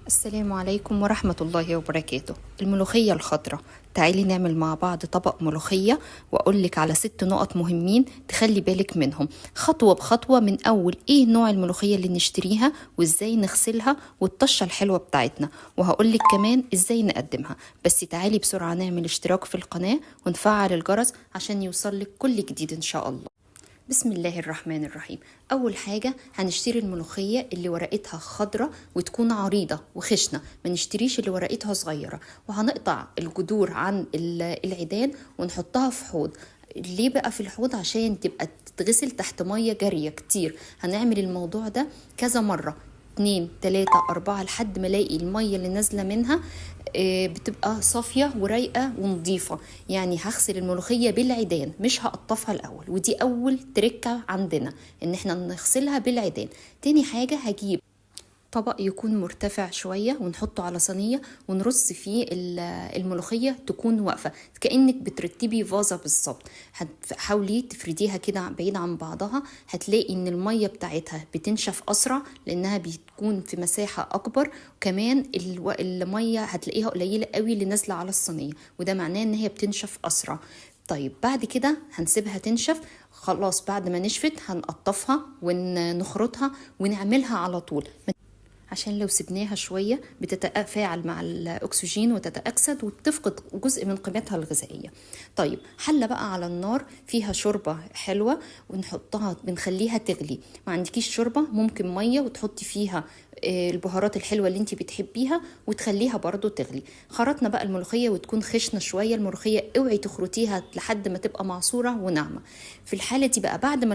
السلام عليكم ورحمة الله وبركاته. الملوخية الخضراء، تعالي نعمل مع بعض طبق ملوخية وأقولك على 6 نقط مهمين تخلي بالك منهم خطوة بخطوة، من أول إيه نوع الملوخية اللي نشتريها وإزاي نغسلها والطشة الحلوة بتاعتنا، وهقولك كمان إزاي نقدمها. بس تعالي بسرعة نعمل اشتراك في القناة ونفعل الجرس عشان يوصلك كل جديد إن شاء الله. بسم الله الرحمن الرحيم. أول حاجة هنشتري الملوخية اللي ورقتها خضرة وتكون عريضة وخشنة، ما نشتريش اللي ورقتها صغيرة. وهنقطع الجذور عن العيدان ونحطها في حوض. ليه بقى في الحوض؟ عشان تبقى تتغسل تحت مية جارية كتير. هنعمل الموضوع ده كذا مرة، 2 3 4، لحد ما الاقي المية اللي نازلة منها بتبقى صافية ورايقة ونظيفة. يعني هغسل الملوخية بالعيدان، مش هقطفها الأول، ودي أول تركة عندنا إن احنا نغسلها بالعيدان. تاني حاجة هجيب طبق يكون مرتفع شوية ونحطه على صينية ونرص فيه الملوخية تكون واقفة كأنك بترتبي فازة بالظبط. حاولي تفرديها كده بعيد عن بعضها، هتلاقي ان المية بتاعتها بتنشف أسرع لأنها بتكون في مساحة أكبر، وكمان المية هتلاقيها قليلة قوي اللي نازلة على الصينية، وده معناه ان هي بتنشف أسرع. طيب بعد كده هنسيبها تنشف خلاص. بعد ما نشفت هنقطفها ونخرطها ونعملها على طول، عشان لو سبناها شوية بتتفاعل مع الأكسجين وتتأكسد وتفقد جزء من قيمتها الغذائية. طيب حلة بقى على النار فيها شوربة حلوة ونحطها، بنخليها تغلي. ما عندكيش شوربة ممكن مية وتحطي فيها البهارات الحلوة اللي انتي بتحبيها وتخليها برضو تغلي. خرطنا بقى الملوخية وتكون خشنة شوية. الملوخية اوعي تخرطيها لحد ما تبقى معصورة وناعمة. في الحالة دي بقى بعد ما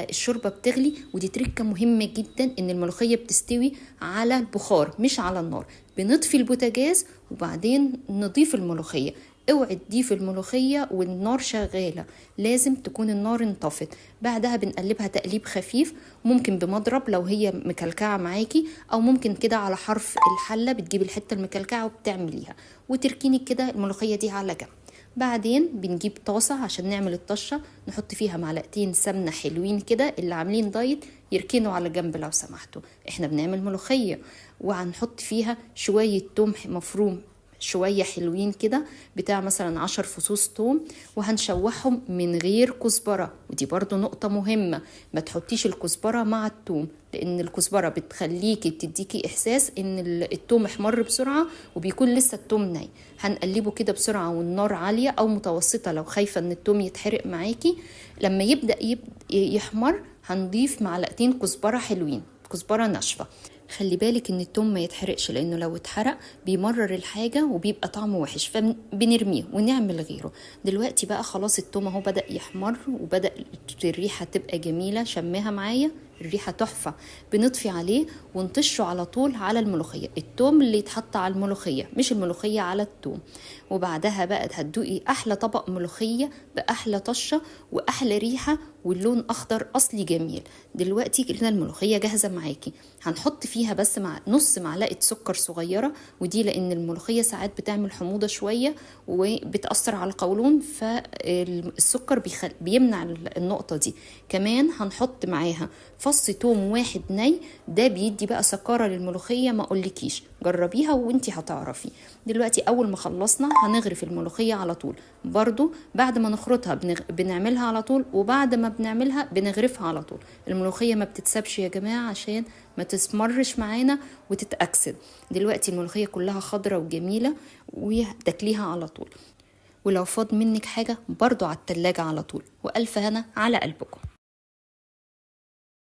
الشوربة بتغلي، ودي تركة مهمة جدا، ان الملوخية بتستوي على البخار مش على النار. بنطفي البوتاجاز وبعدين نضيف الملوخية. اوعي تضيف الملوخية والنار شغالة، لازم تكون النار انطفت. بعدها بنقلبها تقليب خفيف، ممكن بمضرب لو هي مكلكعة معاكي، او ممكن كده على حرف الحلة بتجيب الحتة المكلكعة وبتعمليها، وتركيني كده الملوخية دي على جنب. بعدين بنجيب طاسة عشان نعمل الطشة، نحط فيها معلقتين سمنة حلوين كده، اللي عاملين دايت يركنوا على جنب لو سمحتوا، احنا بنعمل ملوخية. وهنحط فيها شوية توم مفروم شوية حلوين كده، بتاع مثلا 10 فصوص توم، وهنشوحهم من غير كزبرة. ودي برضو نقطة مهمة، ما تحطيش الكزبرة مع التوم، لأن الكزبرة بتخليكي بتديكي إحساس إن التوم احمر بسرعة وبيكون لسه التوم ناي. هنقلبه كده بسرعة والنار عالية أو متوسطة لو خايفة إن التوم يتحرق معاكي. لما يبدأ يحمر هنضيف معلقتين كزبرة حلوين، كزبرة ناشفة. خلي بالك ان التوم ما يتحرقش، لانه لو اتحرق بيمرر الحاجة وبيبقى طعمه وحش، فبنرميه ونعمل غيره. دلوقتي بقى خلاص التوم اهو بدأ يحمر وبدأ الريحة تبقى جميلة، شماها معايا الريحة تحفة. بنطفي عليه ونطشه على طول على الملوخية، التوم اللي يتحط على الملوخية مش الملوخية على التوم. وبعدها بقى هتدوقي احلى طبق ملوخية باحلى طشة واحلى ريحة واللون اخضر اصلي جميل. دلوقتي كده الملوخية جاهزة معاكي. هنحط فيها بس مع نص معلقة سكر صغيرة، ودي لان الملوخية ساعات بتعمل حموضة شوية وبتأثر على القولون، فالسكر بيمنع النقطة دي. كمان هنحط معاها فص توم واحد ني، ده بيدي بقى سكارة للملوخية ما اقولكيش، جربيها وانتي هتعرفي. دلوقتي اول ما خلصنا هنغرف الملوخية على طول، برضو بعد ما نخرطها بنعملها على طول، وبعد ما بنعملها بنغرفها على طول. الملوخية ما بتتسابش يا جماعة عشان ما تسمرش معانا وتتأكسد. دلوقتي الملوخية كلها خضرة وجميلة وتاكليها على طول، ولو فاض منك حاجة برضو على التلاجة على طول. وألف هنا على قلبكم.